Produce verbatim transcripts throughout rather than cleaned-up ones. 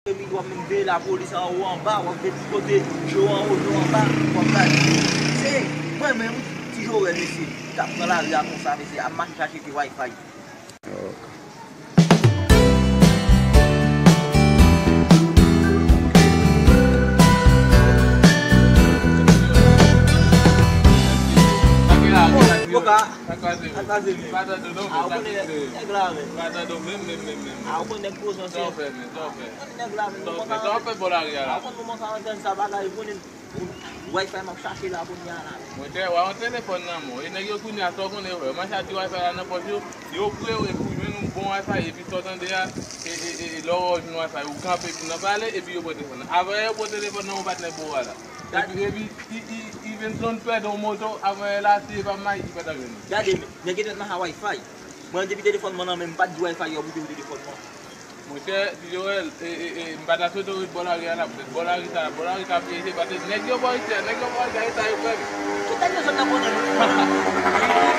Epi w ap menm veye lapolis anwo anba, w ap veye ti kote, dlo anwo, dlo anba, w ap gade. Se mwen menm, Ti Jorèl, mesye, k ap pran lari a konsa, mesye, ap mache chache ti Wi-Fi. Sa kraze menm. Ah, ou konnen nèg la, men. Ah, ou konnen nèg gwo zòn se. Sa w fè, men? Sa w fè? Ou konnen nèg la, men. Sa w fè? Sa w fè bò lari a la? Ah, ou konn moman sa, antann sa bagay, ou konnen Wi-Fi m ap chache la kounye a la. Monchè, w a yon telefòn nan men w. E nèg yo kounye a, sa w konnen yo fè? Manch a di Wi-Fi la nan pòch yo, yo pre w epi w jwenn yon bon Wi-Fi, epi sa w tande a, e, e, e, e, lè w wè w jwenn Wi-Fi, ou kanpe epi nan pale, epi yo pran telefòn nan. Avan yo pran telefòn nan, yon patnè bo a la. Epi, epi, i, i, i vin zòn pèdi yon moto, avan yè la, si e pa may, i pa ta jwenn li. Gade, men, nèg yo te nan Wi-Fi. Mwen, depi telefòn mwen nan men m, m pa t di Wi-Fi yo boute telefòn mwen. Monchè, Ti Jorèl, e, e, e, m pa ta swete w ret bò lari a la, poutèt bò lari sa, bò lari sa pyeje, paske nèg yo bò isit, nèg yo bò isit, e sa yo fè m. Tout nèg yo zòn nan konnen nou.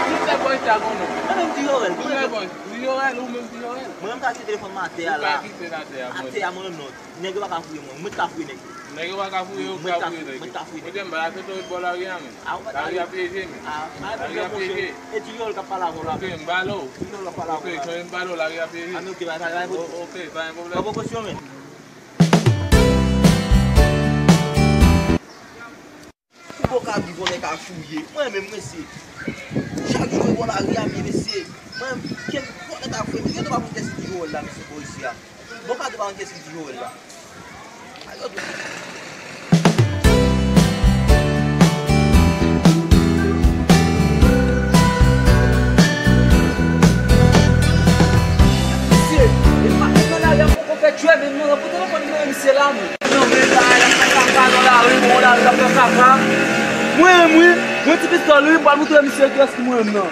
Tout nèg bò isit a konnen w. Mwen menm Ti Jorèl, mwen menm. Ti Jorèl, ou menm Ti Jorèl. Mwen menm ka kite telefòn mwen atè a la. Ou ka kite l atè a, mwen. Atè a, mwen menm non. Nèg yo pa ka fouye mwen. Mwen ka fouye nèg yo. Nèg yo pa ka fouye yo, ka fouye nèg yo. Mwen ka fouye nèg yo. Monchè, m pa ta swete w ret bò lari a, men. Ah, ou pa ta. Lari a pyeje, men. Ah, lari a pyeje. E Ti Jorèl k ap pale avè w la. Ok, m pale w. Ti Jorèl k ap pale avè w la. Ok, m pale w, lari a pyeje. Ah, men ok, pa, pa, pa gen pwoblèm. Ok, pa gen pwoblèm. Pran prekosyon, men. Ou poko ka di vòlè ka fouye. Mwen menm, mesye. Chak jou e bò lari a, men mesye. Mwen, kèm vòlè ka fouye. Yo tou pa konn kiyès ki Ti Jorèl la, mesye, bò isi a. Bon, pa tou pa konn kiyès ki Ti Jorèl la. Ayo tou. Mesye, e pa nan lari a poko fè djòl, men nan, pou telefòn nan, misye la, men. Non, men la, y ap fè kaka nan lari, bon, lari, y ap fè kaka. Mwen, mwen, mwen ti pistòl, wi, m pral moutre misye kiyès ki mwen menm nan.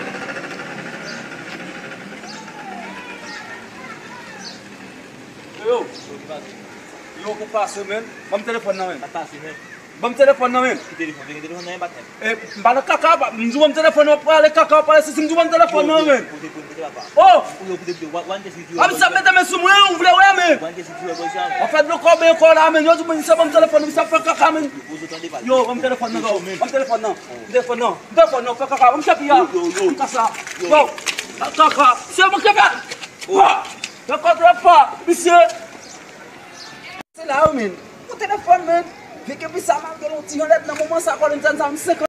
Yo, yo, ou pase, men. Ban m telefòn nan, men. Pa pase, men. Ban m telefòn nan, men. Ki telefòn? Gen telefòn nan, men, patnè. E, m pa nan kaka, pa, m di w ban m telefòn nan, w ap pale kaka, w ap pale sesi, m di w ban m telefòn nan, men. Kote, kote, kote, papa. Oh! Yo, kote, kote, wa, wa, n te sezi, wa, a, misye ap mete men sou mwen, ou vle wè, men. Wa, n te sezi, wa, wa, sa. W ap fè dlo kòbe ankò la, men. Yo, di mwen, misye ban m telefòn, misye ap fè kaka, men. Yo, ban m telefòn nan, men. Ban m telefòn nan. M telefòn nan. M telefòn nan, w fè kaka, ban m chapi a. Yo, yo, yo. Kaka sa. Yo. Yo, kaka. Se mwen ki fè. Oh. Wa. Fè kòb la pa, misye. Se la, wi, men. Yon telefòn, men. Vye ke pi sa, malgre yon ti jan lèd nan moman sa, kòlin sa, sa, m senkant.